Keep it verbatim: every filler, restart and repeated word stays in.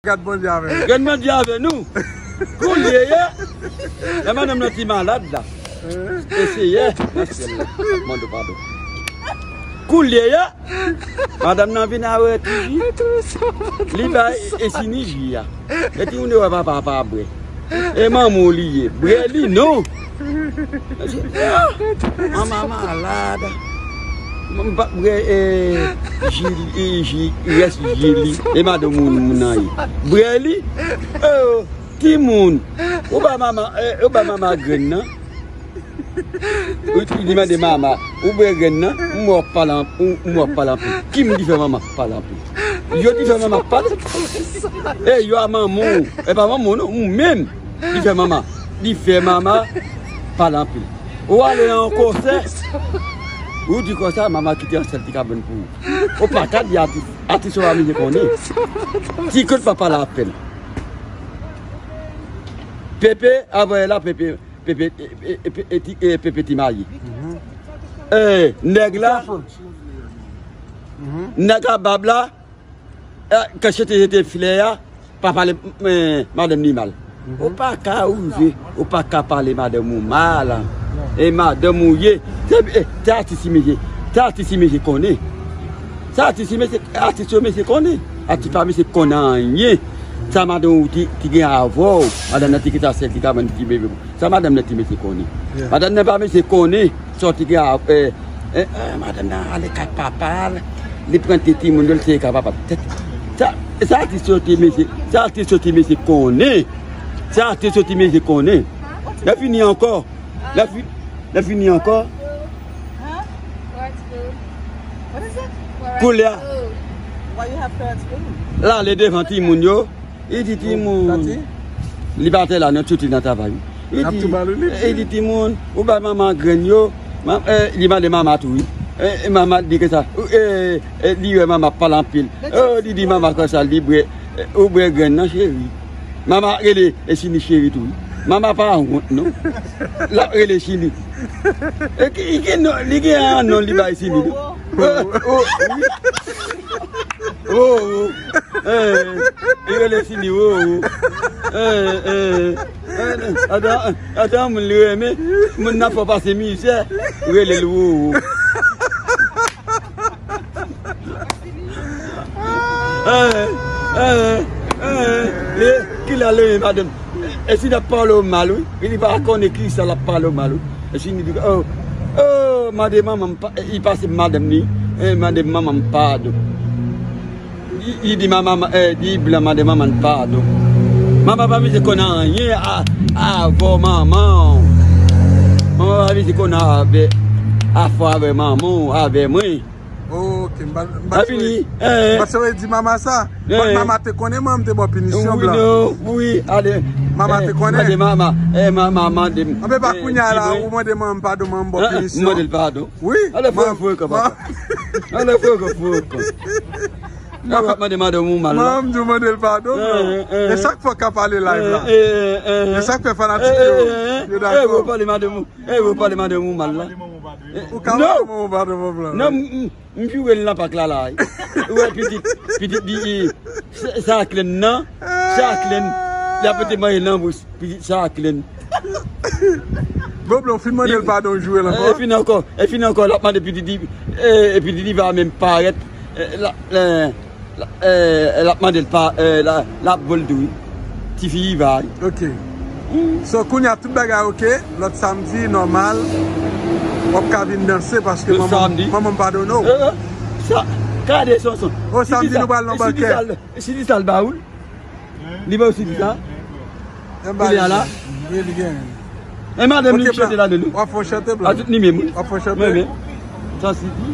Gad Bondye avè nou. Gad Bondye avè nou. Kounye a, lè madanm nan te malad la, e Seyè nan syèl la ap mande w padon. Kounye a, madanm nan vin avèti li. Li bay e Sini ji a. E timoun yo wè papa a pa bwè. E manman w li ye. Bwè li non. Manman malad. M pa bwè e ji, e ji, rès ji li. E madanm moun, moun nan ye. Bwè li. E, timoun. Ou ba manman, e, ou ba manman grenn nan. Ou, li mande manman, ou bwè grenn nan? M wè w ap pale anp-, ou, m wè w ap pale anpil. Ki moun ki fè manman pale anpil? Yo ki fè manman pale. E yo a manman w. E pa manman w non, ou menm. Li fè manman. Li fè manman pale anpil. Ou ale nan yon konsè. Ou di konsa, manman kite yon sèl ti kabann pou ou. Ou pa ka di atis, atis ou pa mete konnen. Ti kout pa pale apèn. Pepe, avè la, Pepe. Pepe, e, e, e, e, ti- e, Pepe ti mayi. E, nèg la, nèg a bab la, e, kan se te jete flè a, pa pale, e, madanm ni mal. Ou pa ka rive, ou pa ka pale madanm ou mal. E madanm ou ye, se, e, se atis mesye, se atis mesye konnen. Se atis mesye, atis yo mesye konnen. Atis pa mesye konnen anyen. Sa madanm ou ti, ti gen avè w, madanm nan ti kite sèl ti kabann ti bebe. Sa madanm nan ti mesye konnen. Madanm nan pa mesye konnen, sòti gen a, e, e, e, madanm nan ale kay papa l, li pran ti timoun yo, l seye kay papa l. Sa, sa atis yo ti mesye, sa atis yo ti mesye konnen. Sa atis yo ti mesye konnen. Lè fini ankò. Lè fi-, lè fini ankò. Koulè a. L ale devan timoun yo. Li di timoun. Li pa te la, nou tout li nan travay. Li di, li di timoun, ou bay manman grenn yo. Li mande manman tou, wi. E, e manman di konsa, e, e, li wè manman ap pale anpil. E, li di manman konsa, li bwè, e, ou bwè grenn nan, cheri. Manman rele, e Sini cheri tou, wi. Manman pa wont, non. L ap rele Sini. E ki, ki non, li gen yon non li bay Sini, non. O, o, wi. O, o. E, li rele Sini, o, o. E, e. E, adan, adan moun li renmen, moun nan fò pase mizè, rele l, o, o. E, e, e, e, kilè l renmen madanm. E si l ap pale w mal, wi. Li pa konnen kisa l ap pale w mal, wi. E si li di, o, o, mande manman m pa, li pase madanm li, e, mande manman m padon. Li, li di manman, e, li blan mande manman l padon. Manman pa vle konnen anyen a, avè w manman w. Manman pa vle konnen avè, afè avè manman w, avè mwen. Ok, m pa, m pa swe. M pa swe di mama sa. But mama te konnen mwen, m te ba w pinisyon blan. Wi, ale. Mama te konnen. Mama, e, mama, mande m. Anben pa kounye a la, ou mande manman m padon, manman m ba w pinisyon. Mande l padon. Wi. Ale fè yon fou kan papa. Ale fè yon fou kan. Mwen pa mande madanm ou mal la. Manman m di w mande l padon blan. E sa k fè w ka pale live la. E sa k fè fanatik yo, yo dakò. Ou pale madanm ou. E ou pale madanm ou mal la. Ou ka mande manman w padon blan. Non, m, m, m jwe l nan pak la la. Ou wè pitit, pitit di, e, Sa-, Saklenn nan, Saklenn, li ap mete manje nan bouch, pitit Saklenn. Bon, blan, fin mande l padon, jwe l ankò. E fin ankò, e fin ankò, l ap mande pitit di, e, e pitit di va menm parèt, e, la, e, la, e, l ap mande l pa, e, la, l ap bo l tou, wi. Tifi va, wi. Ok. So, kounye a, tout bagay ok, lòt samdi, nòmal, w ap ka vin danse paske manman, manman m padone w. E, e, sa, gade Sonson. O, samdi, nou pral nan bankè. Si di sa l ba ou l. Li ba ou si di sa. Li la la. Wi, li gen. E madanm li chante ladan nou. W ap fè chante blan. A tout ni menm, wi. W ap fè chante. Mwen menm. Sa si di.